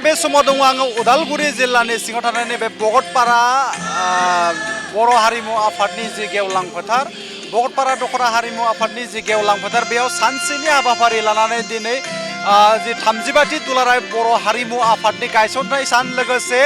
बे समाव दङ आङो उदालगुरि जिल्लानि सिङाव थानाय नैबे भगतपारा बर' हारिमु आफादनि जि गेवलां फोथार भगतपारा दखरा हारिमु आफादनि जि गेवलां फोथार बेयाव सानसेनि हाबाफारि लानानै दिनै जि 32थि दुलाराय बर' हारिमु आफादनि गायसननाय सान लोगोसे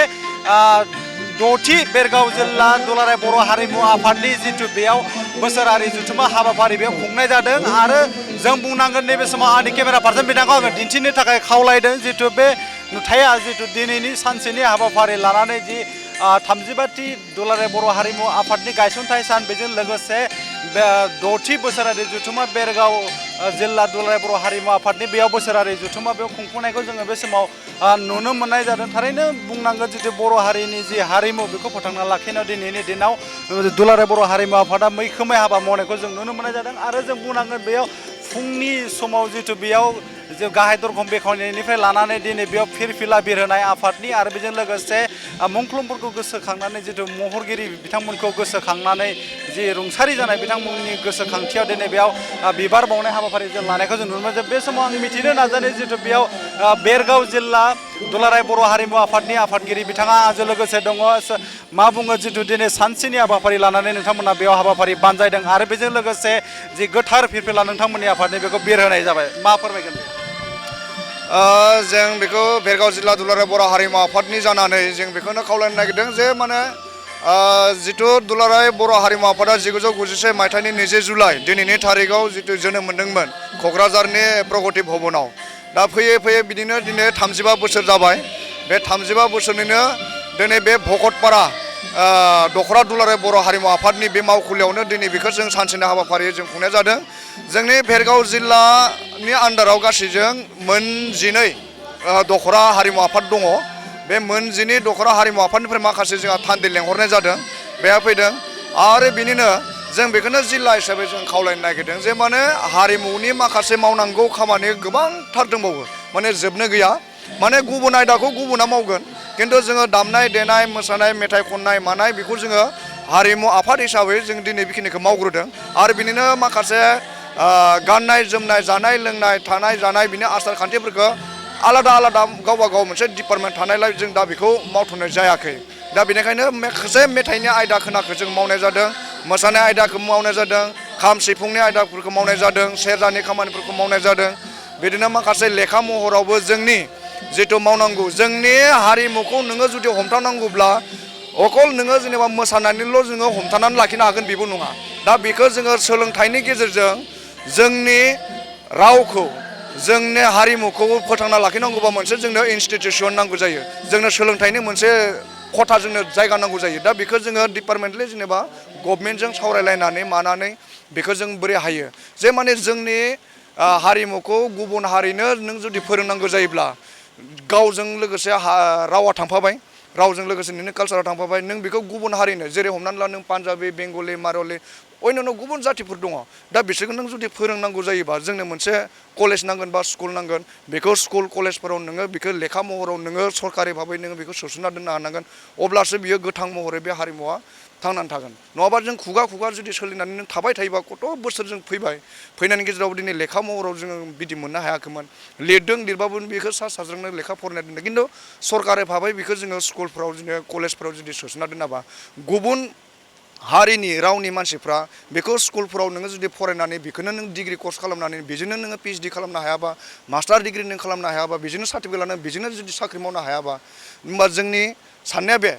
6थि बेरगाव जिल्ला दुलाराय बर' हारिमु आफादनि जिथु बेयाव बोसोरारि जुथुमा हाबाफारि बेयाव खुंनाय जादों आरो जों बुंनांगोन नैबे समाव आंनि केमेरा पार्सन बिथांखौ आङो दिन्थिनो थाखाय खावलायदों जिथु बे नुथाया जिथु दिनैनि सानसेनि हाबाफारि लानानै जि 32थि दुलाराय बर' हारिमु आफादनि गायसनथाय सान बेजों लोगोसे 6थि बोसोरारि जुथुमा बेरगाव जिल्ला दुलाराय बर' हारिमु आफादनि बेयाव बोसोरारि जुथुमा बेयाव खुंफुंनायखौ जोङो बे समाव नुनो मोननाय जादों थारैनो बुंनांगोन जिथु बर' हारिनि जि हारिमु बेखौ फोथांना लाखिनायाव दिनैनि दिनाव दुलाराय बर' हारिमु आफादा मैखोमै हाबा मावनायखौ जों नुनो मोननाय जादों आरो जों बुंनांगोन बेयाव फुंनि समाव जिथु बेयाव जे गाहाय दरखं बेखेवनायनिफ्राय लानानै दिनै बेयाव फिरफिला बिरहोनाय आफादनि आरो बेजों लोगोसे मुंख्लंफोरखौ गोसोखांनानै जिथु महरगिरि बिथांमोनखौ गोसोखांनानै जि रुंसारि जानाय बिथांमोननि गोसोखांथियाव दिनै बेयाव बिबार बावनाय हाबाफारि जों लानायखौ जों नुनो मोनो बे समाव आं मिथिनो नाजानाय जिथु बेयाव बेरगाव जिल्ला दुलाराय बर' हारिमु आफादनि आफादगिरि बिथाङा आंजों लोगोसे दङ मा बुङो जिथु दिनै सानसेनि हाबाफारि लानानै नोंथांमोना बेयाव हाबाफारि बानजायदों आरो बेजों लोगोसे जि गोथार फिरफिला नोंथांमोननि आफादनि बेखौ बिरहोनाय जाबाय मा फोरमायगोन जों बेखौ बेरगाव जिल्ला दुलाराय बर' हारिमु आफादनि जानानै जों बेखौनो खावलायनो नागिरदों जे माने जिथु दुलाराय बर' हारिमु आफादा 1991 मायथाइनि 20 जुलाइ दिनैनि थारिखआव जिथु जोनोम मोन्दोंमोन क'क्राझारनि प्रगति भवनाव दा फैयै फैयै बिदिनो दिनै 35 बोसोर जाबाय बे 35 बोसोरनिनो दिनै बे भगतपारा दखरा दुलाराय बर' हारिमु आफादनि बे मावखुलियावनो दिनै बेखौ जों सानसेनि हाबाफारि जों खुंनाय जादों जोंनि बेरगाव जिल्लानि आन्दाराव गासैजों मोन 12 दखरा हारिमु आफाद दङ बे मोन 12 दखरा हारिमु आफादनिफ्राय माखासे जोंहा थान्दै लेंहरनाय जादों बेहा फैदों आरो बिनिनो जों बेखौनो जिल्ला हिसाबै जों खावलायनो नागिरदों जे माने हारिमुनि माखासे मावनांगौ खामानि गोबांथार दंबावो माने जोबनो गैया माने गुबुन आयदाखौ गुबुना मावगोन किन्तु जोङो दामनाय देनाय मोसानाय मेथाइ खननाय मानाय बेखौ जोङो हारिमु आफाद हिसाबै जों दिनै बेखिनिखौ मावग्रोदों आरो बिनिनो माखासे गाननाय जोमनाय जानाय लोंनाय थानाय जानाय बिनि आसार खान्थिफोरखौ आलादा आलादा गावबा गाव मोनसे डिपार्टमेन्ट थानायलाय जों दा बेखौ मावथ'नाय जायाखै दा बेनिखायनो माखासे मेथाइनि आयदा खोनाखौ जों मावनाय जादों मोसानाय आयदाखौ मावनाय जादों खाम सिफुंनि आयदाफोरखौ मावनाय जादों सेरजानि खामानिफोरखौ मावनाय जादों बिदिनो माखासे लेखा महरावबो जोंनि जिथु मावनांगौ जोंनि हारिमुखौ नोङो जुदि हमथानांगौब्ला अकल नोङो जेनेबा मोसानानैल' जोङो हमथानानै लाखिनो हागोन बेबो नङा दा बेखौ जोङो सोलोंथाइनि गेजेरजों जोंनि रावखौ जोंनि हारिमुखौ फोथांना लाखिनांगौबा मोनसे जोंनो इनस्टिटिउसन नांगौ जायो जोंनो सोलोंथाइनि मोनसे खथा जोंनो जायगा नांगौ जायो दा बेखौ जोङो डिपार्टमेन्टलि जेनेबा गभर्नमेन्टजों सावरायलायनानै मानानै बेखौ जों बोरै हायो जे माने जोंनि हारिमुखौ गुबुन हारिनो नों जुदि फोरोंनांगौ जायोब्ला गावजों लोगोसे रावा थांफाबाय रावजों लोगोसे नोंनि कालसाराव थांफाबाय नों बेखौ गुबुन हारिनो जेरै हमनानै ला नों पान्जाबि बेंगलि मारवालि अन्यान्य गुबुन जातिफोर दङ दा बिसोरखौ नों जुदि फोरोंनांगौ जायोबा जोंनो मोनसे कलेज नांगोन बा स्कुल नांगोन बेखौ स्कुल कलेजफोराव नोङो बेखौ लेखा महराव नोङो सरकारि भाबै नोङो बेखौ सोसनना दोननो हानांगोन अब्लासो बियो गोथां महरै बे हारिमुवा थांनानै थागोन नङाबा जों खुगा खुगा जुदि सोलिनानै नों थाबाय थायोबा कत' बोसोर जों फैनायनि गेजेराव दिनै लेखा महराव जोङो बिदि मोननो हायाखैमोन लिरदों लिरबाबो बेखौ सा साज्रांनो लेखा फरायना दोनदों खिन्थु सरकारि भाबै बेखौ जोङो स्कुलफ्राव जोङो कलेजफ्राव जुदि सोसनना दोनाबा गुबुन हारिनि रावनि मानसिफ्रा बेखौ स्कुलफोराव नोङो जुदि फरायनानै बेखौनो नों डिग्रि कर्स खालामनानै बेजोंनो नोङो पिएइचडि खालामनो हायाबा मास्टार डिग्रि नों खालामनो हायाबा बेजोंनो सार्टिफिकेट लानो बेजोंनो जुदि साख्रि मावनो हायाबा होमबा जोंनि साननाया बे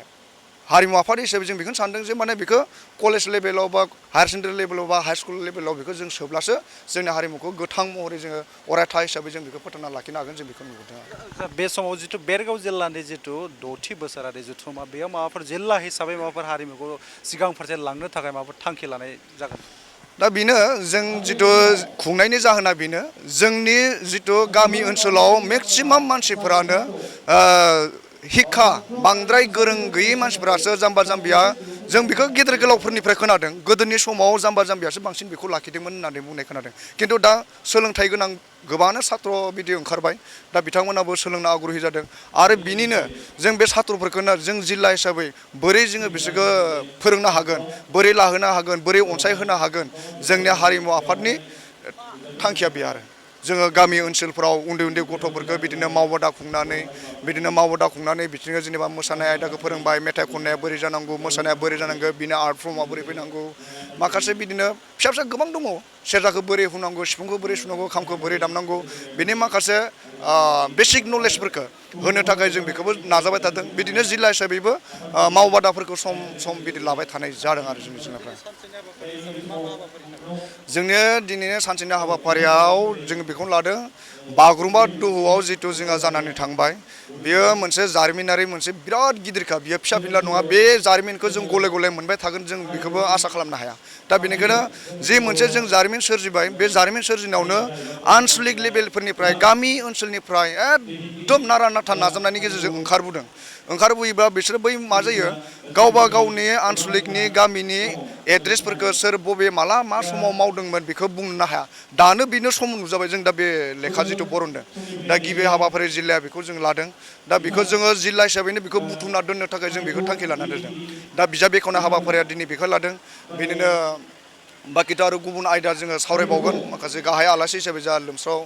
हारिमु आफाद हिसाबै जों बेखौनो सानदों जे माने बेखौ कलेज लेभेलाव बा हायार सेकेन्डारि लेभेलाव बा हाइ स्कुल लेभेलाव बेखौ जों सोब्लासो जोंनि हारिमुखौ गोथां महरै जोङो अरायथा हिसाबै जों बेखौ फोथांना लाखिनो हागोन जों बेखौ नुदों बे समाव जिथु बेरगाव जिल्लानि जिथु 6थि बोसोरारि जुथुमा बेयाव माबाफोर जिल्ला हिसाबै माबाफोर हारिमुखौ सिगां फारसे लांनो थाखाय माबाफोर थांखि लानाय जागोन दा बेनो जों जिथु खुंनायनि जाहोना बेनो जोंनि जिथु गामि ओनसोलाव मेक्सिमाम मानसिफोरानो हिक्खा बांद्राय गोरों गैयै मानसिफोरासो जाम्बा जाम्बिया जों बेखौ गेदेर गोलावफोरनिफ्राय खोनादों गोदोनि समाव जाम्बा जाम्बियासो बांसिन बेखौ लाखिदोंमोन होननानै बुंनाय खोनादों खिन्थु दा सोलोंथाइ गोनां गोबाङानो सात्र बिदि ओंखारबाय दा बिथांमोनाबो सोलोंनो आग्रहि जादों आरो बिनिनो जों बे सात्रफोरखौनो जों जिल्ला हिसाबै बोरै जोङो बिसोरखौ फोरोंनो हागोन बोरै लाहोनो हागोन बोरै अनसायहोनो हागोन जोंनि हारिमु आफादनि थांखिया बे आरो जोङो गामि ओनसोलफोराव उन्दै उन्दै गथ'फोरखौ बिदिनो मावबादा खुंनानै बिदिनो जेनेबा मोसानाय आयदाखौ फोरोंबाय मेथाइ खननाया बोरै जानांगौ मोसानाया बोरै जानांगौ बिनि आर्ट फर्मआ बोरै फैनांगौ माखासे बिदिनो फिसा फिसा गोबां दङ सेरजाखौ बोरै हुनांगौ सिफुंखौ बोरै सुनांगौ खामखौ बोरै दामनांगौ बिनि माखासे बेसिक नलेजफोरखौ होनो थाखाय जों बेखौबो नाजाबाय थादों बिदिनो जिल्ला हिसाबैबो मावबादाफोरखौ सम सम बिदि लाबाय थानाय जादों आरो जोंनि जिल्लाफ्रा जोंनि दिनैनि सानसेनि हाबाफारियाव जों बेखौनो लादों बागुरुम्बा दोहौआव जितु जोंहा जानानै थांबाय बेयो मोनसे जारिमिनारि मोनसे बिराद गिदिरखा बियो फिसा फिला नङा बे जारिमिनखौ जों गले गले मोनबाय थागोन जों बेखौबो आसा खालामनो हाया दा बेनिखायनो जि मोनसे जों जारिमिन सोरजिबाय बे जारिमिन सोरजिनायावनो आनसलिक लेभेलफोरनिफ्राय गामि ओनसोलनिफ्राय एकदम नारा नाथा नाजानायनि गेजेरजों ओंखारबोयोब्ला बिसोरो बै मा जायो गावबा गावनि आनसलिकनि गामिनि एड्रेसफोरखौ सोर बबे माला मा समाव मावदोंमोन बेखौ बुंनो हाया दानो बेनो सम नुजाबाय जों दा बे लेखा जिथु बरनदों दा गिबि हाबाफारि जिल्लाया बेखौ जों लादों दा बेखौ जोङो जिल्ला हिसाबैनो बेखौ बुथुमना दोननो थाखाय जों बेखौ थांखि लानानै दोनदों दा बिजाब बेखेवनाय हाबाफारिया दिनै बेखौ लादों बिदिनो बाखिथ' आरो गुबुन आयदा जोङो सावरायबावगोन माखासे गाहाय आलासि हिसाबै जोंहा लोमस्राव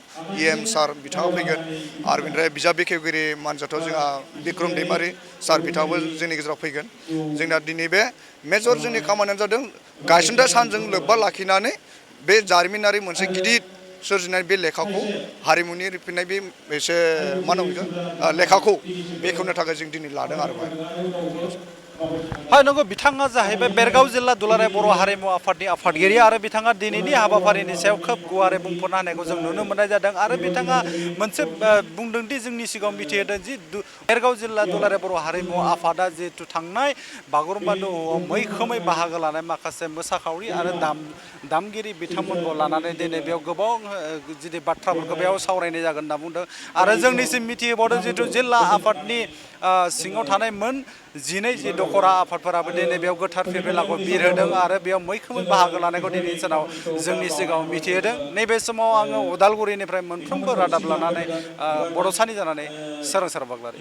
सार बिथाङा फैगोन आरो बेनिफ्राय बिजाब बेखेवगिरि मानजाथाव जोंहा बिक्रम दैमारि सार बिथाङाबो जोंनि गेजेराव फैगोन जोंना दिनै बे मेजर जोंनि खामानियानो जादों गायसनथाय सानजों लोब्बा लाखिनानै बे जारिमिनारि मोनसे गिदिर सोरजिनाय बे लेखाखौ हारिमुनि रिफिनाय बे एसे मा होनो बेखौ लेखाखौ बेखेवनो थाखाय जों दिनै लादों आरो हाय नंगौ बिथाङा जाहैबाय बेरगाव जिल्ला दुलाराय बर' हारिमु आफादनि आफादगिरि आरो बिथाङा दिनैनि हाबाफारिनि सायाव खोब गुवारै बुंफोरना होनायखौ जों नुनो मोननाय जादों आरो बिथाङा मोनसे बुंदोंदि जोंनि सिगाङाव मिथिहोदों जि बेरगाव जिल्ला दुलाराय बर' हारिमु आफादा जिहेतु थांनाय बागुरुम्बा दोहौआव मैखोमै बाहागो लानाय माखासे मोसाखावरि आरो दामगिरि बिथांमोनखौ लानानै दिनै बेयाव गोबां जुदि बाथ्राफोरखौ बेयाव सावरायनाय जागोन होनना बुंदों आरो जोंनिसिम मिथिहोबावदों जिहेतु जिल्ला आफादनि सिङाव थानाय मोन 12 जि दखरा आफादफोराबो दिनै बेयाव गोथार फिरफिलाखौ बिरहोदों आरो बेयाव मैखोमै बाहागो लानायखौ दिनैनि सानाव जोंनि सिगाङाव मिथिहोदों नैबे समाव आङो उदालगुरिनिफ्राय मोनफ्रोमबो रादाब लानानै बड'सानि जानानै सोरां बाग्लारि